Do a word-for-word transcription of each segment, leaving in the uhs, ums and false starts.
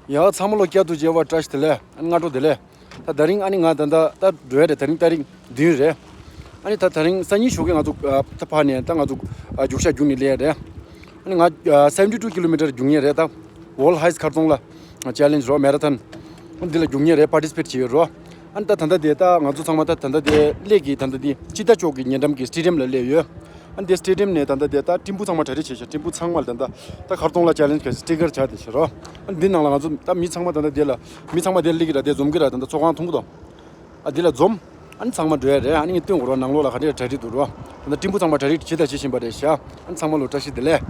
ཡ་ཚང་མ་ལོ་བསྐྱར་དུ་མཇལ་བ་བཀྲ་ཤིས་བདེ་ལེགས། ཨ་ནི་སྔ་དྲོ་བདེ་ལེགས། ད་དེ་རིང་ཨ་ནི་ང་ད་ལྟ་ད་འགྲོ་ཡ་རེད། དེ་རིང་ཏ་རིག་བདུན་རེད། ཨ་ནི་ད་དེ་རིང་སང་ཉིན་ཞོགས་ཀས་ང་ཚོ་ཨ་ད་ཕར་ནས་ད་ང་ཚོ་ཨ་རྒྱུག་ཤར་རྒྱུག་ནས་སླེབས་ཡ་རེད། ཨ་ནི་ང་ཨ་seventy two kilometre རྒྱུག་མཁན་རེད། ད་World Highest མཁར་གདོང་ལ་ཅེ་ལེན་ཇི་རོ་མེ་ར་ཐོན་འདི་ལ་རྒྱུག་མཁན་རེད། པར་ཊི་སི་པེ་ཊི་བྱེད་ཡོད་རོ། ཨ་ནི་ད་ད་ལྟ་དེ་ད་ང་ཚོ་ཚང་མ་ད་ད་ལྟ་དེ་སླེ་གི་ད་ལྟ་དེ་སྤྱི་ཟླ་བཅུ་གི་ཉེ་འགྲམ་གྱི་སི་ཊེ་ཌི་ཡམ་ལ་སླེབས་ཡོད། ཨ་ནི་དེ་སི་ཊེ་ཌི་ཡམ་ནས་ད་ལྟ་དེ་ད་ཊི་འབུ་ཚང་མ་གྲ་སྒྲིག་བྱས་ཤག་ཊི་འབུ་ཚང་མ་ལ་ད་ལྟ་ད་མཁར་གདོང་ལ་ཅེ་ལེན་ཇི་གི་སི་ཊི་ཀར་སྦྱར་བསྡད་ཤག་རོ། ཨ་ནི་འདི་ནང་ལ་ང་ཚོ་ད་མི་ཚང་མ་ད་ལྟ་དེ་ལ་མི་ཚང་མ་དེ་སླེབས་ཀྱི་ར། དེ་འཛོམས་ཀྱི་ར། ད་ལྟ་ཚོགས་ཁང་མཐོང་གི་འདུག་ཨ་འདི་ལ་འཛོམས། ཨ་ནི་ཚང་མ་འགྲོ་ཡ་རེད། ཨ་ནི་ངས་སྟོན་དགོས་རོགས། ནང་ལོགས་ལ་ག་འདྲས་གྲ་སྒྲིག་འདུག་རོགས། ད་ལྟ་ཊི་འབུ་ཚང་མ་གྲ་སྒྲིག་བྱེད་དང་བྱེད་བཞིན་པ་རེད་ཤག་ཨ་ནི་ཚང་མ་ལོ་བཀྲ་ཤིས་བདེ་ལེགས།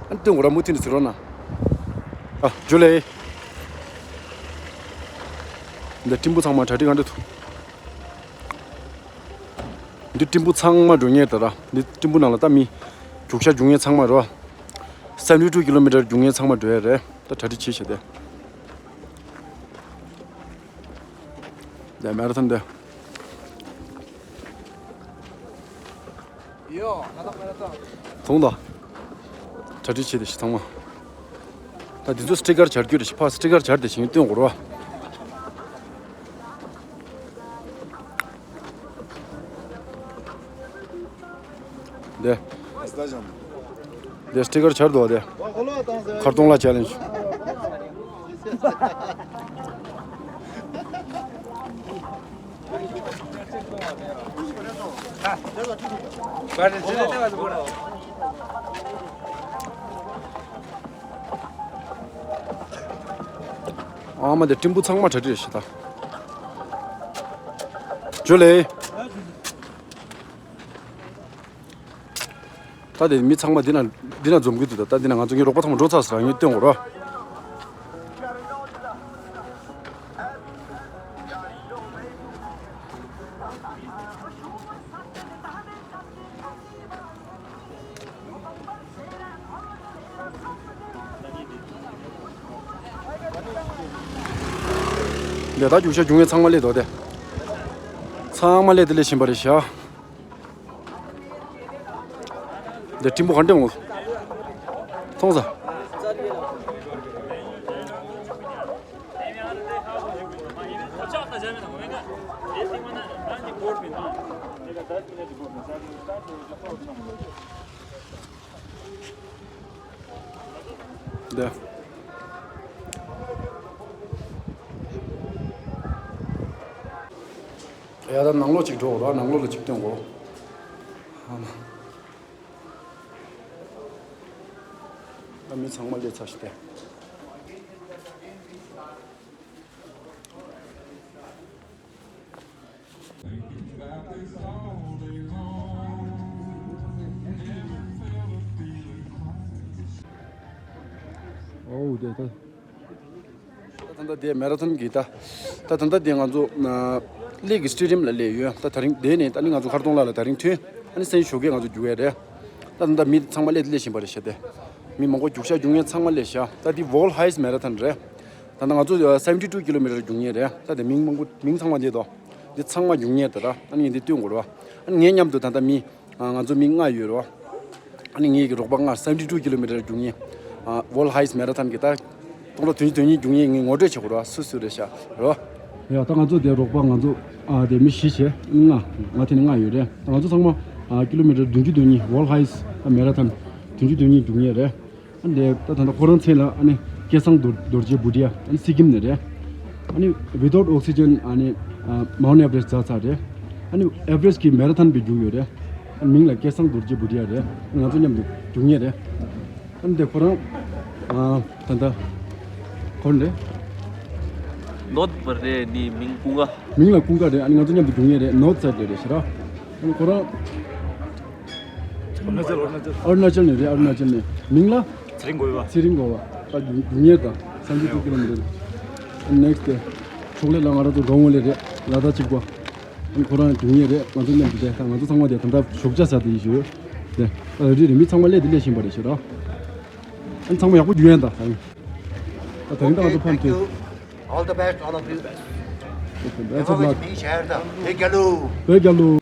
ཨ་ནི་སྟོན་དགོས་རོགས། མུ་མཐུད་ནས་གཟིགས་རོགས་གནང་། ཨ་ཇུ་ལེ། འདི་ཊི་འབུ་ཚང་མ་གྲ་སྒྲིག་ག་འདྲ་འདུག་འདི་ཊི་འབུ་ཚང་མ་འགྲོ་མཁན་དེ་ར། འདི་ཊི་འབུ་ནང་ལ་ད་མི་རྒྱུག་ཤར་རྒྱུག་མཁན་ཚང་མ་རོ། seventy two kilometre རྒྱུག་མཁན་ཚང་མ་འགྲོ་ཡ་རེད། ད་གྲ་སྒྲིག་བྱེད་བྱས་ཏེ། འདི་མེ་ར་ཐོན་འདི། མཐོང་དང་། གྲ་སྒྲིག་བྱེད་བསྡད་ཤག་ཚང་མ། ད་འདི་ཚོ་སི་ཊི་ཀར་སྦྱར་རྒྱུ་རེད་ཤག་ཕར་སི་ཊི་ཀར་སྦྱར་བསྡད་ཤག་སྟོན་དགོས་རོགས། འདི། འདི་སི་ཊི་ཀར་སྦྱར་འདུག་བ་དེ། མཁར་གདོང་ལ་ཅེ་ལེན་ཇི། ཨ་མ་དེ་ཊི་འབུ་ཚང་མ་གྲ་སྒྲིག་ཤག་ད། ཇུ་ལེ། ད་དེ་མི་ཚང་མ་འདི་ན་འདི་ན་འཛོམས་ཀྱི་འདུག་ད་ད་འདི་ན་ང་ཚོ་ངའི་རོགས་པ་ཚང་མ་འགྲོ་ཚར་ཟེར། ངས་སྟོན་དགོས་རོགས། འདི་ད་རྒྱུག་ཤར་རྒྱུག་མཁན་ཚང་མ་སླེབས་འདུག་སྟེ། ཚང་མ་སླེབས་ཏེ་སླེབས་བཞིན་པ་རེད་ཤག་འདི་ཊི་འབུ་ག་འདྲ་འོང་། མཐོང་ས། འདི། ཡ་ད་ནང་ལོགས་གཅིག་འགྲོ་རོགས། ནང་ལོགས་ལ་གཅིག་སྟོན་དགོས། ཨ་མ། ད་མི་ཚང་མ་སླེབས་ཚར་ཤག་སྟེ། ཨོ་དེ་ད། ད་ད་ལྟ་དེ་མེ་ར་ཐོན་གྱི་ད། ད་ད་ལྟ་དེ་ང་ཚོ་ཨ་སླེ་གི་སི་ཊེ་ཌི་ཡམ་ལ་སླེབས་ཡོད། ད་དེ་རིང་དེ་ནས་ད་ནི་ང་ཚོ་མཁར་གདོང་ལ་ལ་དེ་རིང་ཐོན། ཨ་ནི་སང་ཉིན་ཞོགས་ཀས་ང་ཚོ་རྒྱུག་ཡ་རེད། ད་ད་ལྟ་མི་ཚང་མ་སླེབས་སླེབས་བཞིན་པ་རེད་ཤག་སྟེ། མི་མང་པོ་རྒྱུག་ཤར་རྒྱུག་མཁན་ཚང་མ་སླེབས་ཤག་ད་འདི་World Highest Marathon རེད། ད་ལྟ་ང་ཚོ་seventy two kilometre རྒྱུག་མཁན་རེད། ད་དེ་མིང་མང་པོ་མིང་ཚང་མ་འདི་དོ། འདི་ཚང་མ་རྒྱུག་མཁན་དེ་ར། ཨ་ནི་ངས་འདི་སྟོན་དགོས་རེད་བ། ཨ་ནི་ངའི་མཉམ་དུ་ད་ལྟ་མི་ང་ཚོ་མི་ལྔ་ཡོད་རེད་བ། ཨ་ནི་ངའི་གི་རོགས་པ་ལྔ་seventy two kilometre རྒྱུག་མཁན། World Highest Marathon གི་ད་སྟོང་ཕྲག་བདུན་ཅུ་དོན་གཉིས་རྒྱུག་མཁན་ངས་ངོ་སྤྲོད་བྱེད་དགོས་རེད་བ། སུ་སུ་རེད་ཤག་རེད་བ། ཡ་ད་ང་ཚོ་དེ་རོགས་པ་ང་ཚོ་ཨ་དེ་མི་བཞི་བྱས་ལྔ། ང་དེ་ནས་ལྔ་ཡོད་རེད། ད་ང་ཚོ་ཚང་མ་ཨ་ཀི་ལོ་མི་ཊར་བདུན་ཅུ་དོན་གཉིས། World Highest Marathon བདུན་ཅུ་དོན་གཉིས་རྒྱུག་མཁན་རེད། ཨ་ནི་ད་ད་ལྟ་ཁོ་རང་མཚན་ལ་ཨ་ནི་སྐལ་བཟང་རྡོ་རྡོ་རྗེ་བུ་ཏི་ཡ། ཨ་ནི་སི་ཀིམ་ནས་རེད། ཨ་ནི་without oxygen ཨ་ནི་Mount Everest འཛེགས་ཚར་རེད། ཨ་ནི་Everest གི་མེ་ར་ཐོན་པའི་རྒྱུགས་ཡོད་རེད། ཨ་ནི་མིང་ལ་སྐལ་བཟང་རྡོ་རྗེ་བུ་ཏི་ཡ་རེད། ང་ཚོ་མཉམ་དུ་རྒྱུགས་མཁན་རེད། ཨ་ནི་དེ་ཁོ་རང་ཨ་ད་ལྟ་ཁོ་རང་རེད། ནོར་བུ་རེད། ནི་མིང་ཀུན་དགའ། མིང་ལ་ཀུན་དགའ་རེད། ཨ་ནི་ང་ཚོ་མཉམ་དུ་རྒྱུགས་མཁན་རེད། North Side ལ་རེད་ཤག་ར། ཨ་ནི་ཁོ་རང་ཨ་རུ་ན་ཅལ་ཨ་རུ་ན་ཅལ་ནས་རེད། ཨ་རུ་ན་ཅལ་ནས། མིང་ལ། ཚེ་རིང་གོ་བ། ཚེ་རིང་གོ་བ། ད་རྒྱུགས་མཁན་དང་seventy two kilometre། Next day ཕྱོགས་ལས་ལ་ང་རང་ཚོ་འགྲོ་འོང་ལས་རེད། ལ་དྭགས་གཅིག་པ། ཁོ་རང་རྒྱུགས་མཁན་རེད། ང་ཚོ་མཉམ་དུ་བསྡད། ད་ང་ཚོ་ཚང་མ་དེ་ད་ལྟ་ཞོགས་ཇ་ཟ་དེ་ཡིན་ཞུ། དེ་ད་རེད་རེད། མི་ཚང་མ་སླེབས་དེ་སླེབས་བཞིན་པ་རེད་ཤག་ར། ཨ་ཚང་མ་ཡག་པོ་རྒྱུགས་ཡིན་ད། ད་ད་རིང་ད་ང་ཚོ་ཕམ་ཐུབ། All the best, all of you. Best of luck. མི་ཤར་ད་བོད་རྒྱལ་ལོ། བོད་རྒྱལ་ལོ།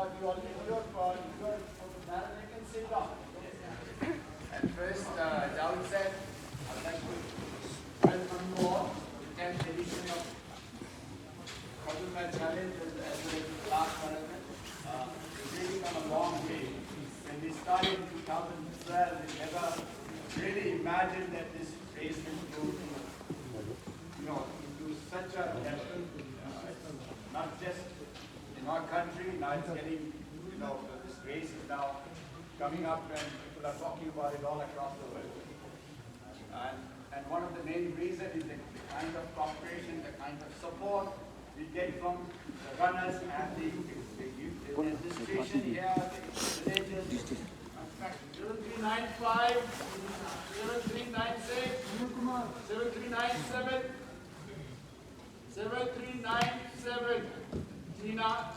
At first, uh, at the outset, I'd like to welcome you all to the tenth edition of Khardungla Challenge as, as well as the last marathon. Uh, we've really come a long way. When we started in two thousand twelve, we never really imagined that this race would grow to, you know, into such a level, uh, not just in our country, now it's getting, you know, this race is now coming up and people are talking about it all across the world. And, and one of the main reasons is the, the kind of cooperation, the kind of support we get from the runners and the, the youth, the administration here, the villages. In fact, zero three nine five, zero three nine six, zero three nine seven, seven three nine seven, Tina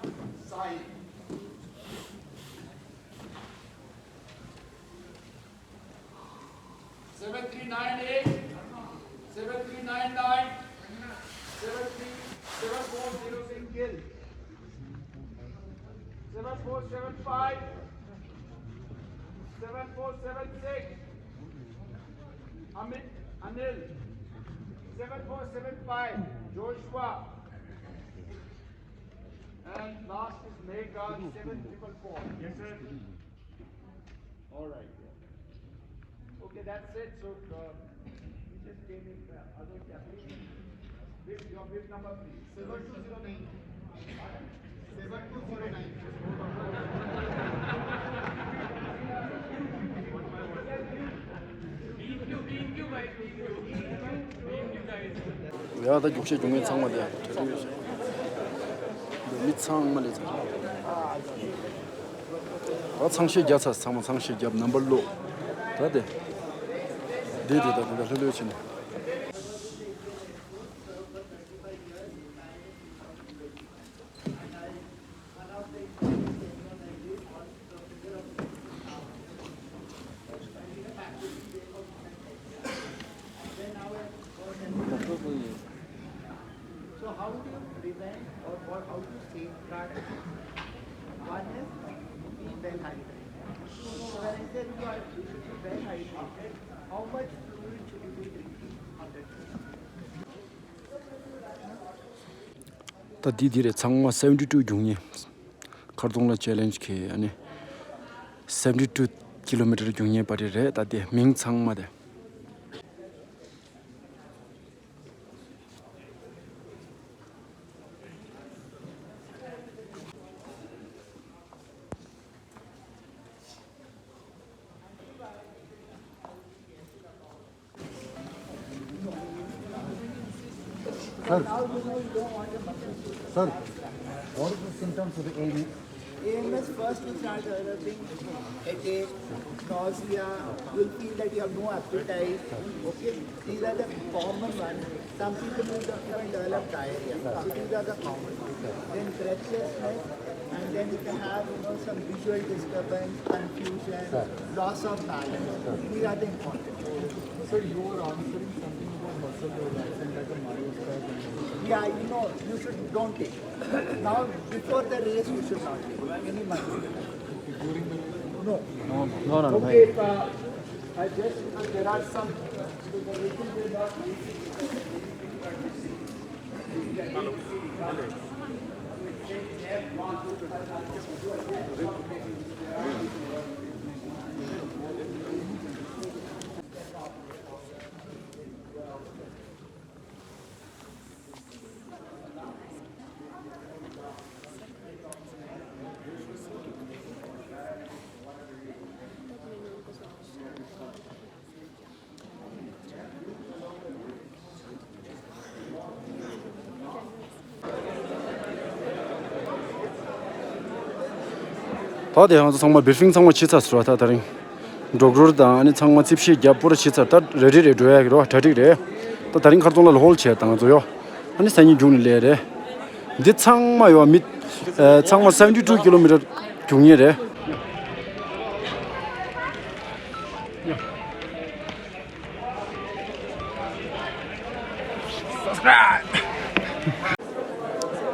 Sai. Seven three nine eight, seven three nine nine, seven three, seven four zero six, seven four seven five, seven four seven six, Amit, Anil, seven four seven five, Joshua, and last is Megha, seven triple four. Yes, sir. All right. Okay, that's it. So, uh, we just came in, uh, other category. Bib, your bib number, please. Seven two zero nine. Seven two zero nine. ཡ་ད་རྒྱུགས་ཤེས་རྒྱུགས་མཁན་ཚང་མ་དེ་གྲ་སྒྲིག་ཡོད་ཤག་མི་ཚང་མ་ལས་ཚར། ད་ཚང་ཤེས་རྒྱབ་ཚར། ཚང་མ་ཚང་ཤེས་རྒྱབ། ནམ་བར་ལོག་ད་དེ་དེ་དེ་ད་དེ་ད་ལྷོད་ལྷོད་བྱས་ནས། So how do you prevent or, or how do you safeguard? One is be well hydrated. So when I said you are, you should be well hydrated, how much fluid should you be drinking on that day? ད་འདི་འདི་རེད། ཚང་མ་སེ་ཝེན་ཊི་ཊུ་རྒྱུག་མཁན། མཁར་རྫོང་ལ་ཅེ་ལེན་ཇི་གི་ཨ་ནི་སེ་ཝེན་ཊི་ཊུ་ཀི་ལོ་མི་ཊར་རྒྱུག་མཁན་པ་རེ་རེད། ད་དེ་མིང་ཚང་མ་དེ། Sir, sir, what is the symptoms of the A M S? A M S first will start developing headache, nausea, you'll feel that you have no appetite. Okay, these are the common ones. Some people will even develop diarrhea. So these are the common ones. Then breathlessness, and then you can have, you know, some visual disturbance, confusion, loss of balance. These are the important. Sir, you were answering something about muscle relaxant, like a myostatin. Yeah, you know, you should don't take. Now, before the race, you should not take any muscle relaxant. During the race? No. No, no, no, no. Okay, uh, I just, uh, there are some. ད་དེ་ང་ཚོ་ཚང་མ་བི་རི་ཕིང་ཚང་མ་བྱས་ཚར་སོང་། ད་ད་རིང་ཌོག་ཊར་དང་ཨ་ནི་ཚང་མ་རྩིས་བཤེར་རྒྱབ་པོ་ར་བྱས་ཚར། ད་རེ་ཌི་རེད། འགྲོ་ཡ་གི་རེད་བ། གྲ་སྒྲིག་རེད། ད་ད་རིང་མཁར་རྫོང་ལ་ལ་ཧོལ་བྱས་ད་ང་ཚོ་ཡོ། ཨ་ནི་སང་ཉིན་རྒྱུགས་ནས་ལས་རེད། འདི་ཚང་མ་ཡོ་མི་ཨ་ཚང་མ་སེ་ཝེན་ཊི་ཊུ་ཀི་ལོ་མི་ཊར་རྒྱུགས་མཁན་རེད།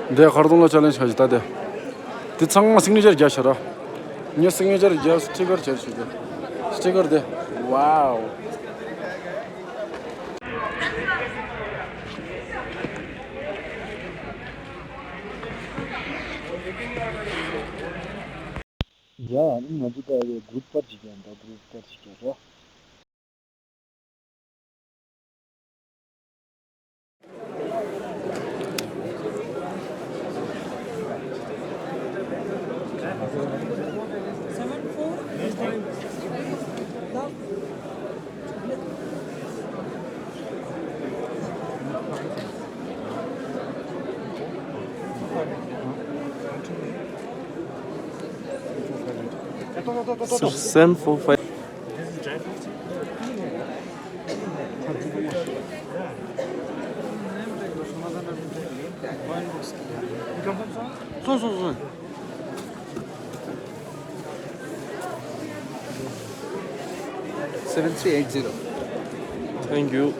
འདི་མཁར་རྫོང་ལ་ཅེ་ལེན་ཇི་ཁ་ཅིག་ད་དེ། འདི་ཚང་མ་སིག་ནེ་ཅར་རྒྱག་ཤག་ར། ངས་སིག་ནེ་ཅར་རྒྱག་སི་ཊི་ཀར་བྱས་ཤག་འདི། སི་ཊི་ཀར་དེ། ཝའོ། ཡ་ཨ་ནི་ང་ཚོ་ད་ཡ་གུ་རུབ་པར་ཅིག་ཀྱང་འདུག་གུ་རུབ་པར་ཅིག་ཀྱང་ར། Seven four five. Seven three eight zero. Thank you.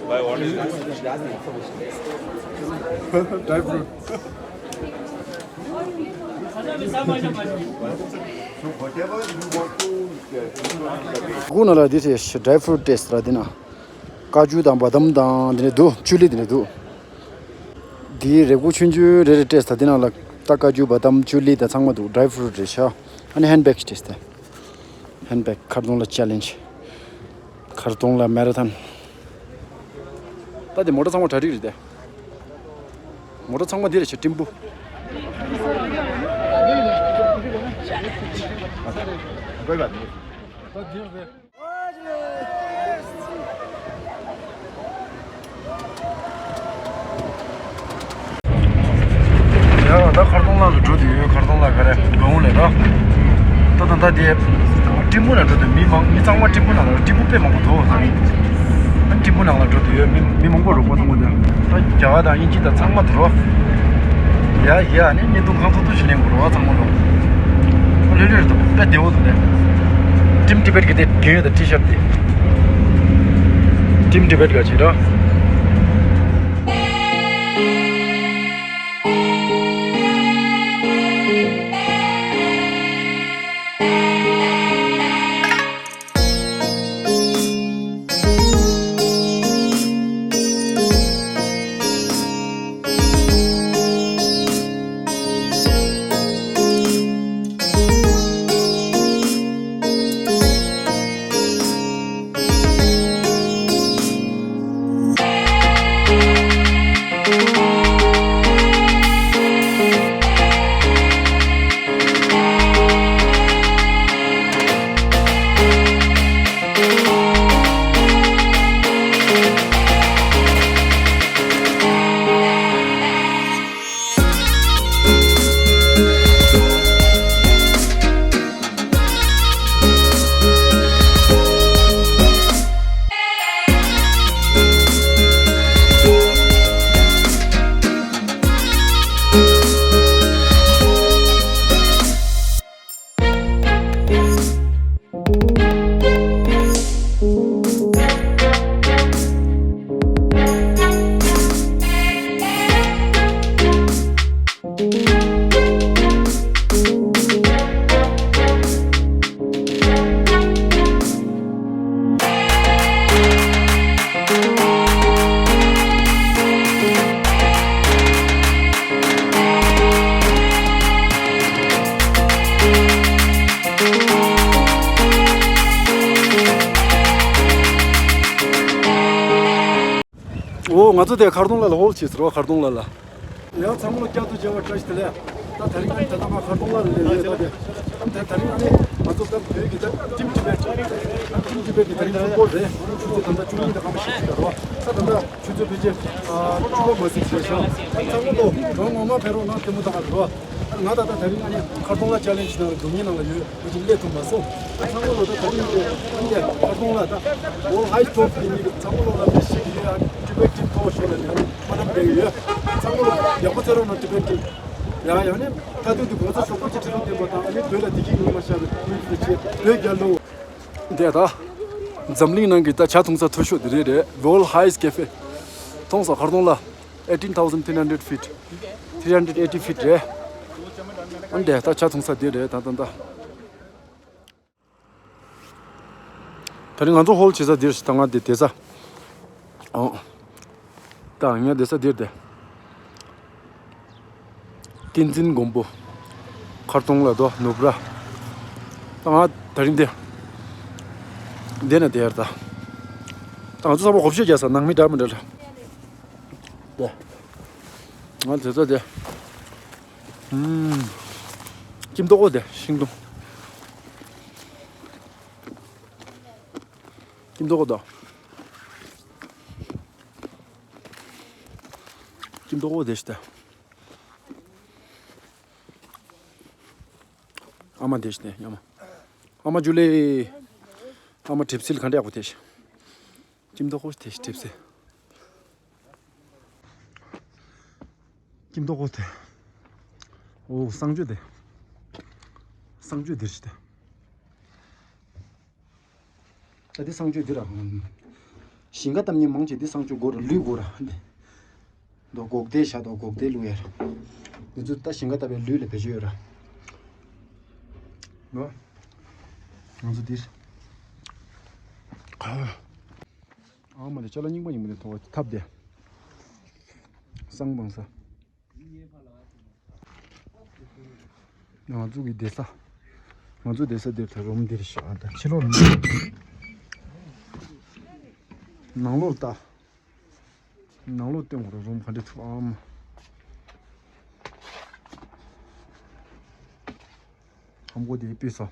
Buy what is this? Dry fruit. སྒོ་ནང་ལ་འདི་རེད། ཌ་རའི་ཕུ་རུ་ཊི་ཊེ་སི་ཊི་ར་འདི་ན། ཀ་ཅུ་དང་བ་དམ་དང་འདི་ནས་འདུག་ཅུ་ལི་འདི་ནས་འདུག་འདིའི་རེ་སྒུག་ཆུང་ཆུང་རེ་རེ་ཊེ་སི་ཊི་ད་འདི་ནང་ལ་ད་ཀ་ཅུ་བ་དམ་ཅུ་ལི་དང་ཚང་མ་འདུག་ཌ་རའི་ཕུ་རུ་ཊི་རེད་ཤག་ཨ་ནི་ཧེན་བྷེག་ཊེ་སི་ཊི་ད། ཧེན་བྷེག་ཁར་དུང་ལ་ཅེ་ལེན་ཇི། ཁར་དུང་ལ་མེ་ར་ཐོན། ད་དེ་མོ་ཊ་ཚང་མ་གྲ་སྒྲིག་རེད་དེ། མོ་ཊ་ཚང་མ་འདི་རེད་ཤག་སྤྲིན་པོ། ཡ་ད་ཁར་དུང་ལ་ལ་འགྲོ་དུས་ཡོད། ཁར་དུང་ལ་ག་རེ་ག་འུ་ལས་རོ། ད་ད་ད་དེ་སྤྲིན་པོ་ལ་འགྲོ་དུས་མི་མང་མི་ཚང་མ་སྤྲིན་པོ་ནང་ལ་སྤྲིན་པོ་དཔེ་མང་པོ་འདུག་སྤྲིན་པོ་ནང་ལ་འགྲོ་དུས་ཡོད། མི་མི་མང་པོ་རོགས་པ་ཚང་མ་འདུག་ད་རྒྱ་གར་དང་དབྱིན་ཇི་དང་ཚང་མ་འདུག་རོ། ཡ་ཡ་ནི་བརྙན་ཐུང་གང་ཐུབ་ཐུབ་ཞིག་ལེན་དགོས་རོ་ཚང་མ་རོ། ལེ་ལེ་རེད་འདུག་དཔེ་བདེ་བོ་འདུག་དེ། Team Tibet གི་དེ་གྱོན་ཡོད་ད་ཊི་ཤར་ཊི་དེ། Team Tibet ག་ཅིག་རོ། འོ་ང་ཚོ་དེ་ཁར་དུང་ལ་ལ་ཧོལ་བྱས་ཟེར་བ། ཁར་དུང་ལ་ལ། ཡང་ཚང་མ་ལ་བསྐྱར་དུ་མཇལ་བ་བཀྲ་ཤིས་བདེ་ལེགས། ད་དེ་རིང་ཨ་ནི་ད་ལྟ་ང་ཁར་དུང་ལ་ལ་ཡོད་ད་དེ། ད་དེ་རིང་ཨ་ནི་ང་ཚོ་ད་བོད་ཀྱི་ད་ཊིམ་ཊི་བེཊ། ཊིམ་ཊི་བེཊ་ཀྱི་དེ་རིང་ཕུཊ་བོལ་རེད། ཆུ་ཚོད་ད་ལྟ་བཅུ་གཉིས་དང་སྐར་མ་བཞི་བཅུ་ཞིག་རེད་བ། ད་ད་ལྟ་ཆུ་ཚོད་ཕལ་ཆེར་ཨ་དྲུག་པ་མ་ཟིན་ཟིན་ཤག་ད་ཚང་མ་ལོ་ལོ་ངོ་མ་ཕེབས་རོགས་གནང་། ཐལ་མོ་ཐག་རེད་བ། ང་ད་ལྟ་དེ་རིང་ཨ་ནི་ཁར་དུང་ལ་ཅེ་ལེན་ཇི་ནང་ལ་རྒྱུག་མཁན་ནང་ལ་ཡོད། ཁོ་ཅིག་སླེབས་ཐུབ་མ་སོང་། ཚང་མ་ལོ་ད་ད་རིང་གི་ཨ་ནི་ཁར་དུང་ལ་ད་ཝོལཌ་ཧའེ་ཊོག་གི་མི་གི་ཚང་མ་ལོ་ལ་མི་ཤེས་ཀྱི་ཡོད། ཨ་ནི་ཊི་བེཊ་ཊིམ་ཐོག་ཤོག་ལ་ནི་ཨ་ནི་མ་ནམ་བསྡད་ཀྱི་ཡོད། ཚང་མ་ལོ་ཡག་པོ་བྱེད་རོགས་གནང་། ཊི་བེཊ་ཊིམ། ཡ་ཡ་ནི་ད་དུང་དུ་གོ་ས་ཞོགས་པ་ཅིག་ཁྲིད་རོགས་བསྟན་པ་དང་། ཨ་ནི་བོད་ལ་བདེ་སྐྱིད་ཡོང་བ་ཤར་བའི་ཐུགས་རྗེ་ཆེ། བོད་རྒྱལ་ལོ། འདི་ད་འཛམ་གླིང་ནང་གི་ད་ཇ་འཐུང་ས་མཐོ་ཤོས་འདི་རེད་རེད། ཝོལཌ་ཧའེ་ཊི་ཀེ་ཕེ། མཐོང་སོང་ཁར་དུང་ལ། eighteen thousand three hundred feet, three hundred eighty feet རེད། ཨ་འདི་ད་ཆ་ཚང་ས་འདི་རེད། ད་ད་ད། ད་རིང་ང་ཚོ་ཧོལ་བྱེད་ས་འདིར་ཞིག་ད་ང་འདི་བསྡད་ས། ཨོ། ད་ངས་བསྡད་ས་འདིར་བསྡད། བསྟན་འཛིན་མགོན་པོ། མཁར་གདོང་ལ་དོ་ནུབ་ར། ད་ང་ད་རིང་འདི། འདི་ན་བསྡད་ཡར་ད། ད་ང་ཚོ་ཚང་མ་གོ་ཤེས་རྒྱག་ས། ནང་མི་འདྲ་མི་འདྲ་ལ། ད། ང་བསྡད་ས་འདི། ཨུམ། སྐྱིད་མདོག་ཁ་པོ་འདི་ཤིང་སྡོང་། སྐྱིད་མདོག་ཁ་པོ་འདི། སྐྱིད་མདོག་ཁ་པོ་འདི་ཞིག་ད། ཨ་མ་འདི་ཞིག་ད་ཨ་མ། ཨ་མ་ཇུ་ལེ། ཨ་མ་གྲིབ་བསིལ་ག་འདྲ་ཡག་པོ་འདི་ཞིག་སྐྱིད་མདོག་ཁ་པོ་འདི་ཞིག་གྲིབ་བསིལ། སྐྱིད་མདོག་ཁ་པོ་འདི། ཨོ་གསང་སྤྱོད་འདི། གསང་སྤྱོད་འདི་ཞིག་ད། ད་འདི་གསང་སྤྱོད་འདི་ར། ཞིང་ཁ་བཏབ་མཁན་མང་ཆེ་འདི་གསང་སྤྱོད་དགོས་ར། ལུད་དགོས་ར་འདི། འདི་སྒོག་སྡེ་བཞག་འདུག་སྒོག་སྡེ་བླུག་ཡ་ར། འདི་ཚོ་ད་ཞིང་ཁ་བཏབ་པའི་ལུད་ལ་བེད་སྤྱོད་ཡོད་ར། ནོ། ང་ཚོ་འདིར། ཨ་མ་ལེ་ཅ་ལག་རྙིང་པ་རྙིང་པ་འདི་མཐོང་བ་ཐབ་འདི། གསང་སྤང་ས། ང་ཚོ་གི་བསྡད་ས། ང་ཚོ་བསྡད་ས་འདིར་ད་རུམ་འདིར་བཞག་ད་ཕྱི་ལོགས་ནང་ལོགས་ལྟ། ནང་ལོགས་སྟོན་དགོས་རུམ་ག་འདྲ་ཐུབ་ཨམ། ཧམ་གོ་དེ་དཔེ་ས།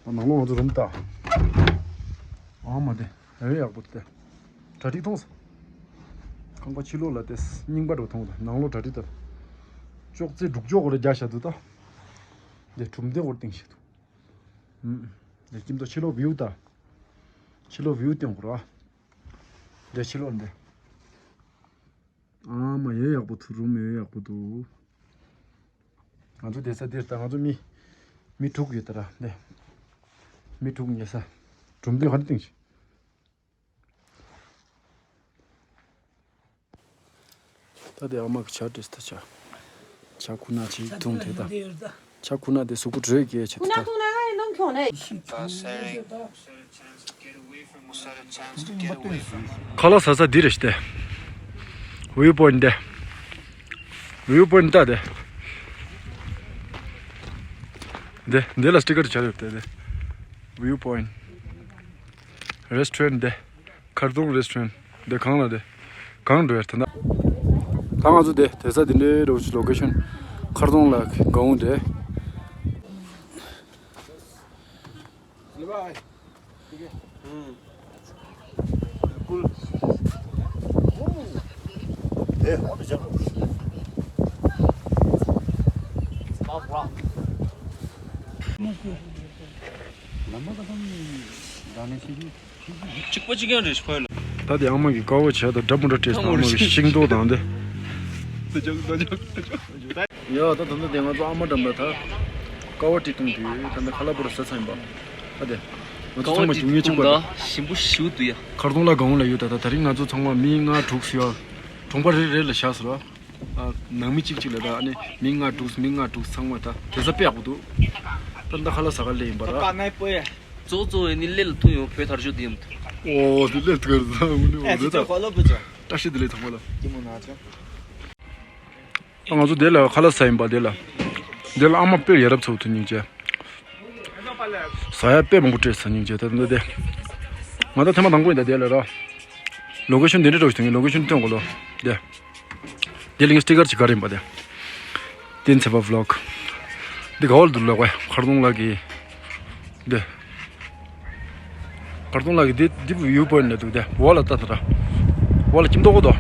ནང་ལོགས་ང་ཚོ་རུམ་ལྟ། ཨ་མ་དེ་ཨེ་ཡག་པོ་དེ། གྲ་སྒྲིག་ཐོངས། ཁང་པ་ཕྱི་ལོགས་ལ་དེ་རྙིང་པ་འགྲོ་ཐོངས་ད། ནང་ལོགས་གྲ་སྒྲིག་ད། ཅོག་ཙེ་དྲུག་ཅོག་གོ་ལ་རྒྱ་ཤ་དུ་ད། དེ་གྲུམ་དེ་འོར་ཏིང་ཤི་དུ། ཨུམ། དེ་ཁྱིམ་ཐོག་ཕྱི་ལོགས་བིའུ་ད། ཕྱི་ལོགས་བིའུ་སྟོན་དགོས་ར། དེ་ཕྱི་ལོགས་འདི། ཨ་མ་ཡེ་ཡག་པོ་ཐུ་རུམ་ཡེ་ཡག་པོ་འདུག་ང་ཚོ་བསྡད་ས་འདིར་ད་ང་ཚོ་མི། མི་དྲུག་ཡོད་ད་ར་འདི། མི་དྲུག་ཉལ་ས། གྲུམ་འདི་ག་འདྲ་བཏིང་ཤི། ད་དེ་ཨ་མ་གི་ཇ་བྲིས་ད་ཇ། ཇ་ཁུ་ན་ཅིག་འཐུང་དེ་ད། ཇ་ཁུ་ན་དེ་གཟུགས་པོ་དྲོད་སྐྱེད་བྱེད་ད། ཁ་ལག་ཟ་ས་འདི་རེད་ཤི་ཏེ། བིའུ་པོ་ཡིན་ཏེ། བིའུ་པོ་ཡིན་ཏ་དེ། འདི་འདི་ལ་སི་ཊི་ཀར་བྱ་ཡོད་དེ་དེ། བིའུ་པོ་ཡིན། རེ་སི་ཊོ་རན་འདི། མཁར་གདོང་རེ་སི་ཊོ་རན་འདི་གང་ལ་དེ། གང་འགྲོ་ཡར་ད་ན། ད་ང་ཚོ་དེ་དེ་ས་དེ་འདྲའི་རོ་ལོ་ཀེ་ཤོན། མཁར་གདོང་ལ་གང་འདྲ། གཅིག་པ་གཅིག་རྐྱང་རེད་ཁོ་ལ། ད་དེ་ཨ་མ་གི་ཀ་བ་བྱས་དང་འདྲ་མི་འདྲ་སྤྲད་སོང་། ཨ་མ་གི་ཤིང་ཏོག་དང་དེ། ཡ་ད་ད་ད་དེ་ང་ཚོ་ཨ་མ་འགྲམ་ལ་ད་ཀ་བ་ཏི་བཏུང་དུས་ད་ད་ཁ་ལག་པོ་ར་ཟ་ཚར་ཡིན་པ། ད་དེ་ང་ཚོ་ཚང་མ་ཞིམ་ཉེ་གཅིག་པ་ར། ཞིམ་པོ་ཞུ་དུ་ཡ། མཁར་གདོང་ལ་གང་ལ་ཡོད་ད། ད་ད་རིང་ང་ཚོ་ཚང་མ་མི་ལྔ་དྲུག་སུ་ཡ། གྲོང་པ་རེ་རེ་ལ་བཞག་ཟེར་བ། ཨ། ནང་མི་གཅིག་གཅིག་ལ་ད་ཨ་ནི་མི་ལྔ་དྲུག་མི་ལྔ་དྲུག་ཚང་མ་ད་དེ་ས་དཔེ་ཡག་པོ་འདུག་ད་ད་ཁ་ལག་ཟ་ག་སླེབས་ཡིན་པ་ར། གཙོ་གཙོ་བོ་ནི་སླེ་ལ་ཐུག་ཡོང་བོད་དར་ཞོ་དེ་ཡོང་། ཨོ་དེ་སླེ་ཐུག་ར་ཟ་འུ་ནི་འོ་དེ་ད། བཀྲ་ཤིས་བདེ་ལེགས་ཚང་མ་ལ། ད་ང་ཚོ་དེ་ལ་ཁ་ལག་ཟ་ཡིན་པ་དེ་ལ། དེ་ལ་ཨ་མ་དཔེ་ཡ་རབས་ཚོ་ཐུག་སྙིང་རྗེ། ཟ་ཡ་དཔེ་མང་པོ་སྤྲད་ས་སྙིང་རྗེ་ད་འདི་དེ། ང་ད་ཐེངས་མ་དང་པོ་ཡིན་ད་དེ་ལ་ར། ལོ་ཀེ་ཤོན་དེ་འདྲ་འགྲོ་ཞིག་ཐོན་གི་ལོ་ཀེ་ཤོན་སྟོན་གོ་ལོ། དེ། དེ་ལིང་སི་ཊི་ཀར་ཅིག་ག་རེ་ཡིན་པ་དེ། བསྟན་འཚེར་བ་བི་ལོག་འདི་ག་བ་ལ་འདུག་ལབ་ག་མཁར་གདོང་ལ་གི། འདི། མཁར་གདོང་ལ་གི་འདི་འདི་བིའུ་པོ་ཡིན་ལ་འདུག་དེ་འོག་ལ་ལྟ་ད་ར། འོག་ལ་ཁྱིམ་ཐོག་གོ་དོ།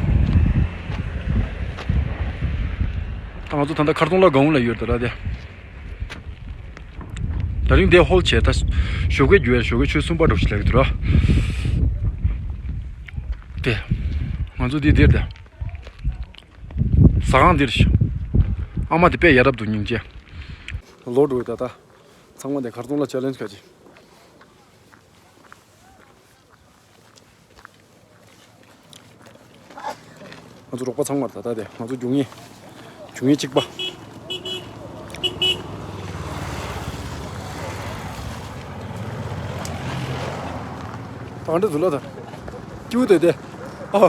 ད་ང་ཚོ་ད་ལྟ་མཁར་གདོང་ལ་གང་ལ་ཡོད་ད་ར་དེ། ད་རིང་དེ་ཧོལ་བྱས་ད། ཞོགས་ཀས་རྒྱུ་བས་ཞོགས་ཀས་ཆུ་གསུམ་པ་འགྲོ་ཞིག་ལ་གི་འདུག་ར། དེ། ང་ཚོ་འདི་འདིར་དེ། ཟ་ཁང་འདིར་ཤི། ཨ་མ་དེ་དཔེ་ཡ་རབས་འདུག་སྙིང་རྗེ། ལོ་འགྲོ་ད་ད། ཚང་མ་དེ་མཁར་གདོང་ལ་ཅེ་ལེན་ཇི་ག་ཅི། ང་ཚོ་རོགས་པ་ཚང་མར་ད་ལྟ་དེ་ང་ཚོ་རྒྱུག་མཁན་རྒྱུག་མཁན་གཅིག་པ། ད་འདྲ་འདུག་ལ་ད། སྐྱིད་པོ་དེ་དེ། ཨ།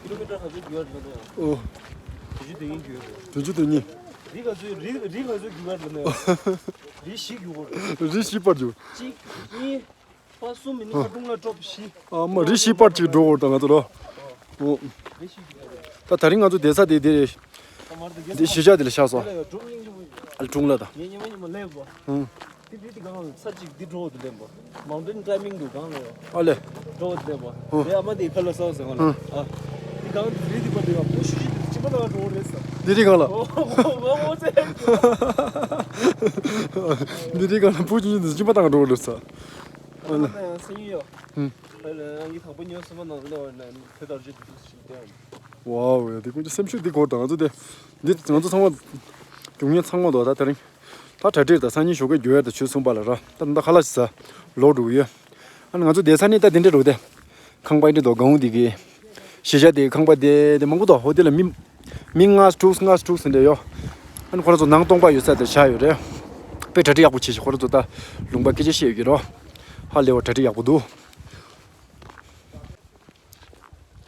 ཀི་ལོ་མི་ཊར་ག་ཚོད་ཡོད་ལབ་ན་ཡང་། ཨོ། བདུན་ཅུ་དོན་གཉིས་རྒྱུག་ཡོད་རེད། བདུན་ཅུ་དོན་གཉིས། རི་ག་ཚོད་རི་རི་ག་ཚོད་རྒྱུག་ཡོད་ལབ་ན་ཡང་། རི་བཞི་རྒྱུག་དགོས་རེད། རི་བཞི་པར་རྒྱུག་གཅིག་གཉིས། ཕར་གསུམ་མི་ནི་ཧ། ཁ་ཐུང་ལ་ཀྲོབ་བཞི། ཨ་མ་རི་བཞི་པར་གཅིག་འགྲོ་དགོས་ད་ང་ཚོ་ལོ། ཨོ། རི་བཞི་རྒྱུག་ཡོད་རེད། ད་ད་རིང་ང་ཚོ་བསྡད་ས་དེ་དེ་རེད། ཨ་མར་དེ་དེ་གཞིས་ཆགས་དེ་ལ་བཞག་སོང་། ལ་ཡོད་སྒྲུང་སྙིང་རྗེ་མོ་ཡོད། ཨ་ལ་སྒྲུང་ལ་ད། ངས་ཉི་མ་ཉི་མ་སླེབས་པ། ཧུང་། དེ་དེ་དེ་གང་ལ་ས་གཅིག་འདི་འགྲོ་བ་དེ་སླེབས་པ། མའུན་ཊེན་ཀ་ལའི་མིང་དུ་གང་ལ་ཡོད། ཨ་ལེ། འགྲོ་བ་དེ་སླེབས་པ། ཧུང་། དེ་ཨ་མ་དེ་ཁ་ལ་ས་བ་ཟེར་བ་ལ། ཧུང་། ཨ། དེ་གང་དེ་རི་དེ་པ་དེ་ཡང་བུ་ཤི་ཤི་དེ་གཅིག་པ་དང་འགྲོ་བ་རེད་ས། འདི་རི་གང་ལ། ཨོ་ཨོ་ཨོ་ཨོ་ཟེར། འདི་རི་གང་ལ་བུ་ཤི་ཤི་དེ་གཅིག་པ་དང་འགྲོ་བ་རེད་ས། ཨ་ལེ། ད་ཡང་སེམས་ཡོད། ཧུང་། ཨ་ལེ་རང་གི་དང་པོ་ཉོས་སོང་བ་ནང་ལོགས་ནས་དེ་ལྟར་བརྗོད་དུ་ཞིག་སྟེ། ཝའོ་ཡ་དེ་ཀུན་གྱི་སེམས་ཤུགས་འདི་སྐོར་དང་ང་ཚོ་དེ། འདི་ང་ཚོ་ཚང་མ། རྒྱུག་མཁན་ཚང་མ་དོ་ད་དེ་རིང་། ད་གྲ་སྒྲིག་དང་སང་ཉིན་ཞོགས་ཀས་རྒྱུག་ཡ་དང་ཆུ་སོང་པ་ལ་ར་ད་ད་ཁ་ལག་ཟ། ལོག་འགྲོ་གི་ཡོད། ཨ་ནི་ང་ཚོ་བསྡད་ས་ནི་ད་དེ་འདྲ་རེད་དེ། ཁང་པ་འདི་དོ་སྒང་འདི་གི། གཞིས་ཆགས་དེ་ཁང་པ་དེ་དེ་མང་པོ་འདུག་ཧོ་དེ་ལ་མི། མི་ལྔ་དྲུག་ལྔ་དྲུག་ཟིན་འདྲ་ཡོད། ཨ་ནི་ཁོ་རང་ཚོ་ནང་སྟོང་པ་ཡོད་ས་དེ་བཞག་ཡོད་རེད། དཔེ་གྲ་སྒྲིག་ཡག་པོ་བྱེད་ཤིག་ཁོ་རང་ཚོ་ད་ལུང་པ་སྐད་ཆ་བཤད་ཡོད་ཀྱི་རོ། ཧ་ལས་པ་གྲ་སྒྲིག་ཡག་པོ་འདུག་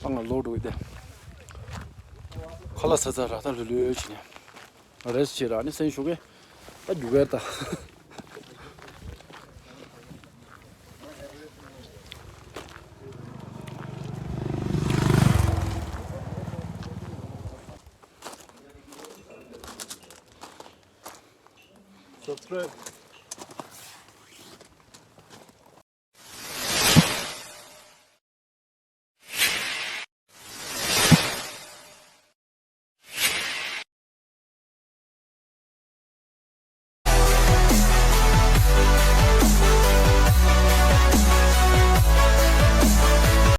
ཨ་ང་ལོག་འགྲོ་གི་དེ། ཁ་ལག་ཟ་ཚར་ར་ད་ལྷོད་ལྷོད་བྱས་ནས། རེས་བྱེད་ར་ནི་སེམས་ཤུགས་ཀྱིས་ད་རྒྱུག་གར་ད། Subscribe.